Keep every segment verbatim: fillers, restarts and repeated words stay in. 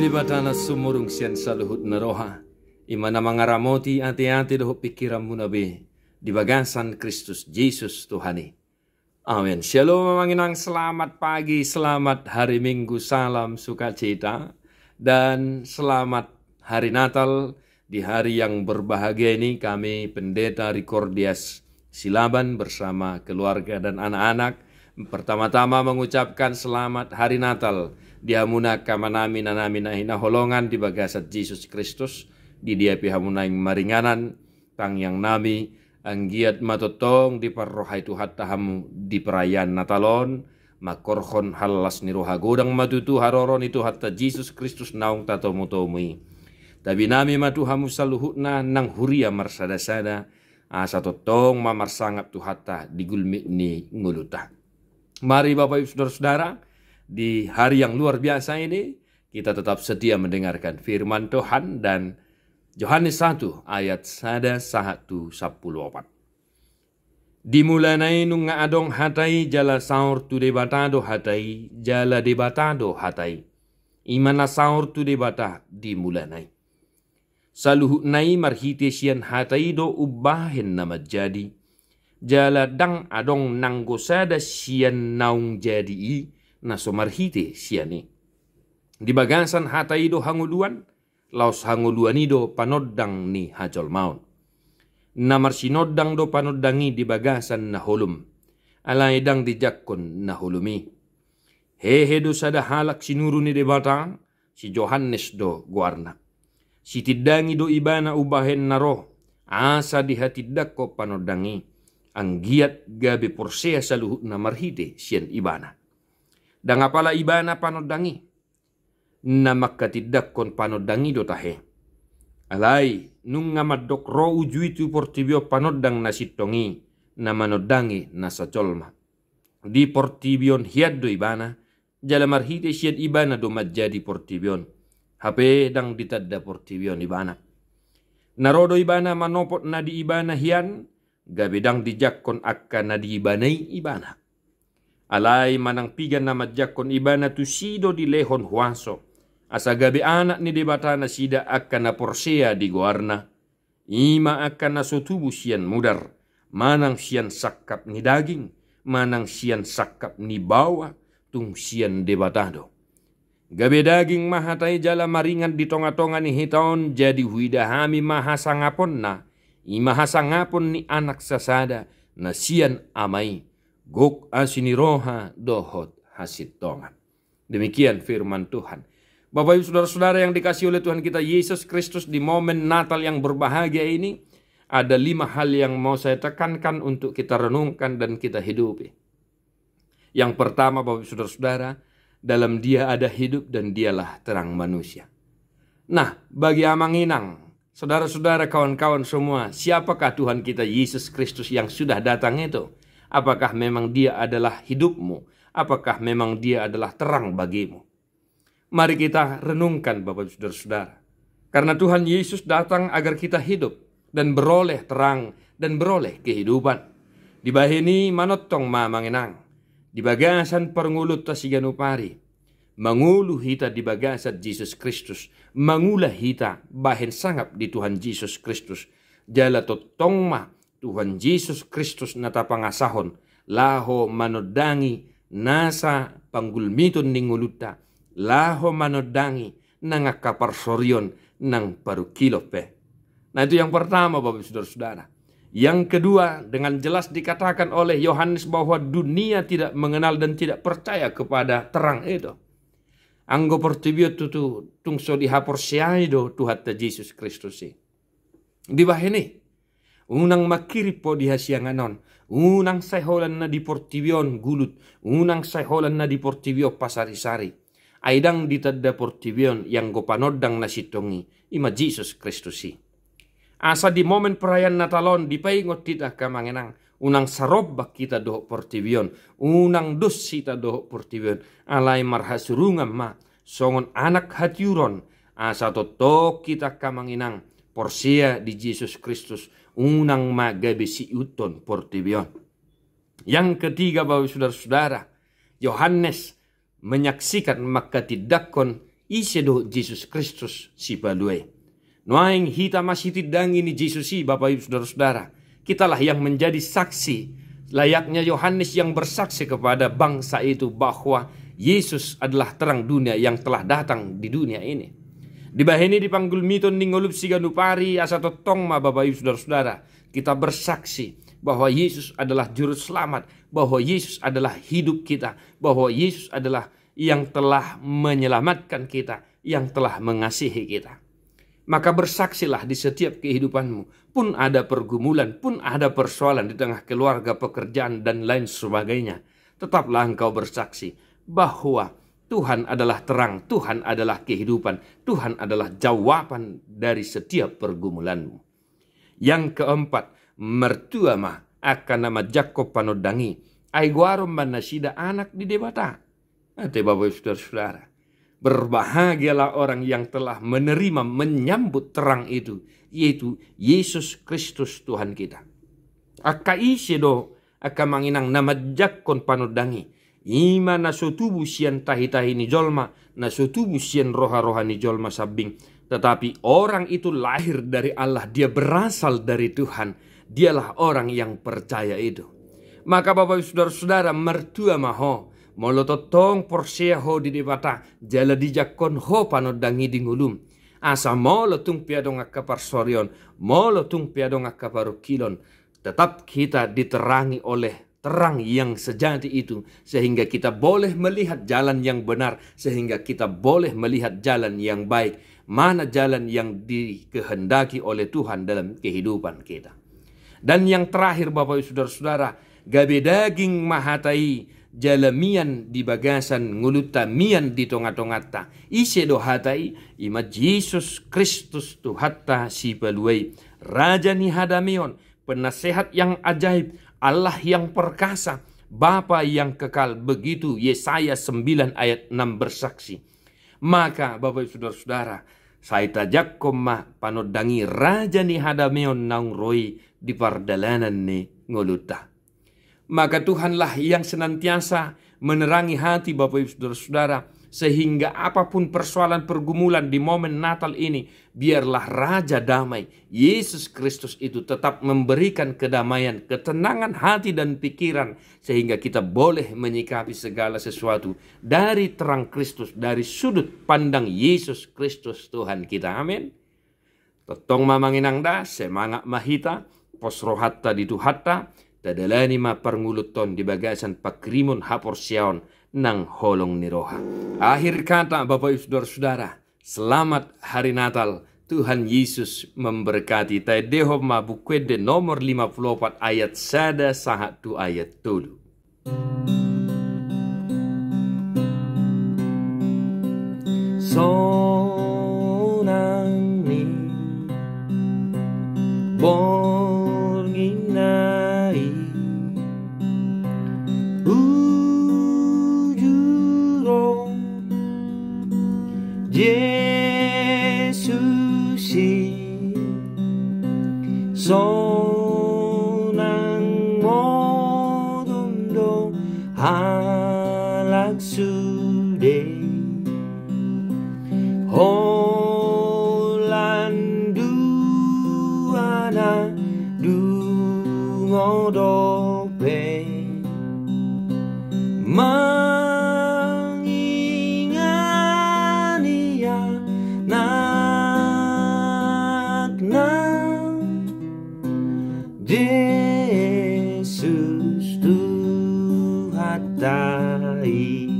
Debata na sumurung sian saluhutna roha, i ma na mangaramoti ateate dohot pingkiranmuna be di bagasan Kristus Jesus Tuhan i. Amin. Shalom amang inang, selamat pagi, selamat hari Minggu, salam sukacita, dan selamat hari Natal. Di hari yang berbahagia ini kami Pendeta Rikordias Silaban bersama keluarga dan anak-anak pertama-tama mengucapkan selamat hari Natal di hamuna angka amanami, inanami na hinaholongan di bagasan Jesus Kristus, di dia pe hamu naeng maringanan, tangiangnami, anggiat ma tongtong diparrohai Tuhanta hamu di perayaan Natal on, mangkorhon hallas ni roha. Godang ma tutu haroro ni Tuhanta Jesus Kristus naung tatomutomu i. Tabinami ma tu hamu saluhutna nang huria marsadasada, asa tongtong ma marsangap Tuhanta di gulmit ni ngolunta. Mari Bapak Ibu Saudara-saudara, di hari yang luar biasa ini, kita tetap setia mendengarkan firman Tuhan dan Yohanes satu ayat sada sahat tu sampulu opat. Di mulana i nunga adong Hata i, jala saor tu Debata do Hata i, jala Debata do Hata i. I ma na saor tu Debata di mulana i. Saluhutna i marhite sian Hata i do umbahen na manjadi. Jala ndang adong nanggo sada sian naung jadi i na so marhite sian i. Di bagasan Hata i do hangoluan, laos hangoluan i do panondang ni hajolmaon. Na marsinondang do panondang i di bagasan na holom, alai ndang dijangkon na holom i. Hehe do sada halak sinuru ni Debata, si Johannes do goarna. Sitindangi do ibana umbahen na ro, asa dihatindangkon panondang i, anggiat gabe porsea saluhutna marhite sian ibana. Ndang apala ibana panondang i, na mangkatindangkon panondang i do tahe. Alai nunga mandok ro uju i tu portibi on panondang na sintong i, na manondangi nasa jolma. Di portibi on hian do ibana, jala marhite sian ibana do manjadi portibi on. Hape ndang ditanda portibi on ibana. Na ro do ibana manopot na di ibana hian, gabe ndang dijangkon angka na di ibana i ibana. Alai manang piga na manjangkon ibana, tusi do dilehon huaso, asa gabe anak ni Debata nasida angka na porsea di goarna. I ma angka na so tubu sian mudar, manang sian sangkap ni daging, manang sian sangkap ni baoa, tung sian Debata do. Gabe daging ma Hata i jala maringan di tongatonga ni hita on, jadi huida hami ma hasangaponna, i ma hasangapon ni Anak sasada na sian Ama i, gok asi ni roha dohot hasintongan. Demikian firman Tuhan. Bapak Ibu Saudara-saudara yang dikasihi oleh Tuhan kita Yesus Kristus, di momen Natal yang berbahagia ini, ada lima hal yang mau saya tekankan untuk kita renungkan dan kita hidupi. Yang pertama, Bapak Ibu Saudara-saudara, dalam Dia ada hidup dan Dialah terang manusia. Nah, bagi amang inang, saudara-saudara, kawan-kawan semua, siapakah Tuhan kita Yesus Kristus yang sudah datang itu? Apakah memang Dia adalah hidupmu? Apakah memang Dia adalah terang bagimu? Mari kita renungkan, Bapak Ibu Saudara-saudara. Karena Tuhan Yesus datang agar kita hidup dan beroleh terang dan beroleh kehidupan. Dibahen i manongtong ma amang inang. Di bagasan parngoluonta siganup ari, mangolu hita di bagasan Jesus Kristus, mangula hita bahen sangap di Tuhan Jesus Kristus. Jala tongtong ma Tuhan Jesus Kristus na tapangasahon, laho manondangi nasa panggulmiton ni ngolunta, laho manondangi nang angka parsorion nang parungkilon pe. Nah, itu yang pertama, Bapak Ibu Saudara-saudara. Yang kedua, dengan jelas dikatakan oleh Yohanes bahwa dunia tidak mengenal dan tidak percaya kepada terang itu. Anggo portibi on tutu tung so dihaporseai do Tuhanta Jesus Kristus i. Dibahen i, unang mangkirim ho di hasiangan on, unang sai holan na di portibi on gulut, unang sai holan na di portibi on pasarisari. Ai ndang ditanda portibi on ianggo panondang na sintong i, i ma Jesus Kristus i. Asa di momen perayaan Natal on dipaingot hita angka amang inang, unang sarombak hita dohot portibi on, unang dos hita dohot portibi on, alai marhasurungan ma songon anak hatiuron, asa tongtong hita angka amang inang porsea di Jesus Kristus, unang ma gabe siihuthon portibi on. Yang ketiga, Bapak Saudara-saudara, Yohanes menyaksikan, mangkatindangkon Ise do Jesus Kristus Sipalua i? Nuaeng hita masitindangi ni Jesus i, Bapak Ibu Saudara-saudara. Kitalah yang menjadi saksi, layaknya Yohanes yang bersaksi kepada bangsa itu bahwa Yesus adalah terang dunia yang telah datang di dunia ini. Dibahen i di panggulmiton ni ngolum siganup ari, asa tongtong ma, Bapak Ibu Saudara-saudara, kita bersaksi bahwa Yesus adalah Juru Selamat, bahwa Yesus adalah hidup kita, bahwa Yesus adalah yang telah menyelamatkan kita, yang telah mengasihi kita. Maka bersaksilah di setiap kehidupanmu, pun ada pergumulan, pun ada persoalan di tengah keluarga, pekerjaan, dan lain sebagainya. Tetaplah engkau bersaksi bahwa Tuhan adalah terang, Tuhan adalah kehidupan, Tuhan adalah jawaban dari setiap pergumulanmu. Yang keempat, martua ma angka na manjangkon panondang i, ai goaron ma nasida anak ni Debata. Ate, Bapak Ibu Saudara-saudara, berbahagialah orang yang telah menerima, menyambut terang itu, yaitu Yesus Kristus Tuhan kita. Angka ise do angka amang inang na manjangkon panondang i? I ma na so tubu sian tahi-tahi ni jolma, na so tubu sian roha-roha ni jolma sambing. Tetapi orang itu lahir dari Allah, dia berasal dari Tuhan, dialah orang yang percaya itu. Maka Bapak Ibu Saudara-saudara, martua ma ho molo tongtong porsea ho di Debata, jala dijangkon ho panondang i di ngolum. Asa molo tung pe adong angka parsorion, molo tung pe adong angka parungkilon, tetap kita diterangi oleh terang yang sejati itu, sehingga kita boleh melihat jalan yang benar, sehingga kita boleh melihat jalan yang baik, mana jalan yang dikehendaki oleh Tuhan dalam kehidupan kita. Dan yang terakhir, Bapak Ibu Saudara-saudara, gabe daging ma hata i, jala mian di bagasan ngolunta, mian di tonga-tonganta. Ise do hata i? I ma Jesus Kristus Tuhanta Sipalua i, Raja ni hadameon, Penasehat yang ajaib, Allah yang perkasa, Bapa yang kekal, begitu Yesaya sembilan ayat enam bersaksi. Maka, Bapak Ibu Saudara-saudara, sai tajangkon ma panondang i, Raja ni hadameon naung ro i di pardalanan ni ngolunta. Maka Tuhanlah yang senantiasa menerangi hati Bapak Ibu Saudara-saudara, sehingga apapun persoalan pergumulan di momen Natal ini, biarlah Raja Damai, Yesus Kristus itu tetap memberikan kedamaian, ketenangan hati dan pikiran, sehingga kita boleh menyikapi segala sesuatu dari terang Kristus, dari sudut pandang Yesus Kristus Tuhan kita. Amin. Tongtong ma amang inang da, semangat ma hita, pos rohanta di Tuhanta, tadalani ma parngoluanta on di bagasan pangkirimon haporseaon nang holong ni roha. Akhir kata, Bapak Ibu Saudara-saudara, selamat Hari Natal. Tuhan Yesus memberkati. Taendehon ma Buku Ende nomor lima puluh opat ayat sada sahat tu ayat tolu. Sonang ni borngin na i, uju ro Jesus i. Sonang modom do halak sude, holan duana dungo dope mangingani anakna, Jesus Tuhanta i.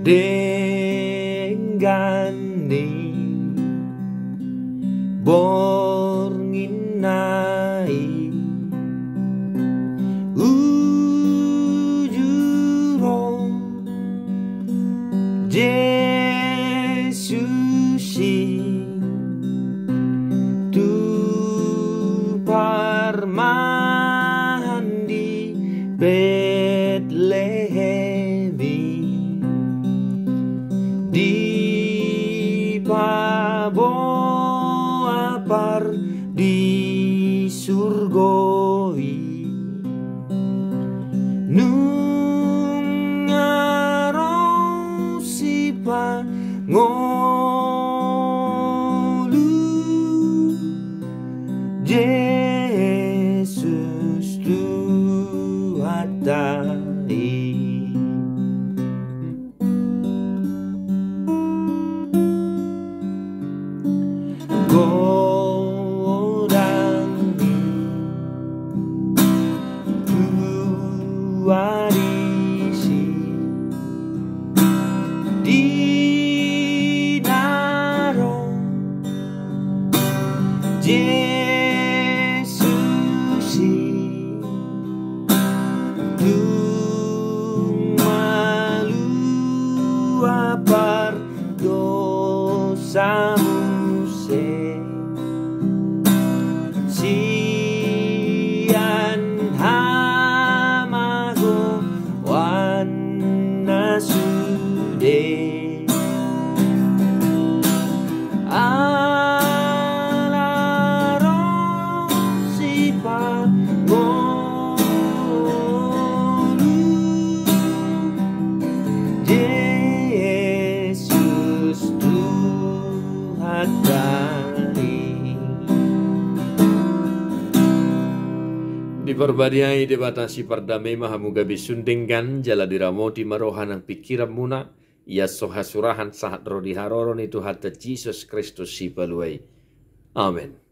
Denggan ni borngin na i, uju ro Jesus i tu parmahan di Betlehem i, dipaboa par di surgo i. Nunga Ngolu Jesus Tuhanta i. Godang ni huarisi di na ro Jesus i. Tung malua pardosa muse sian hamagoan na sude. Ala ro sipangolu Jesus Tuhanta i. Diparbadiai Debata sipardame ma hamu gabe sun denggan, jala diramoti ma roha nang pingkiranmuna, ias so hasurahan sahat ro di haroro ni Tuhanta Jesus Kristus Sipalua i. Amen.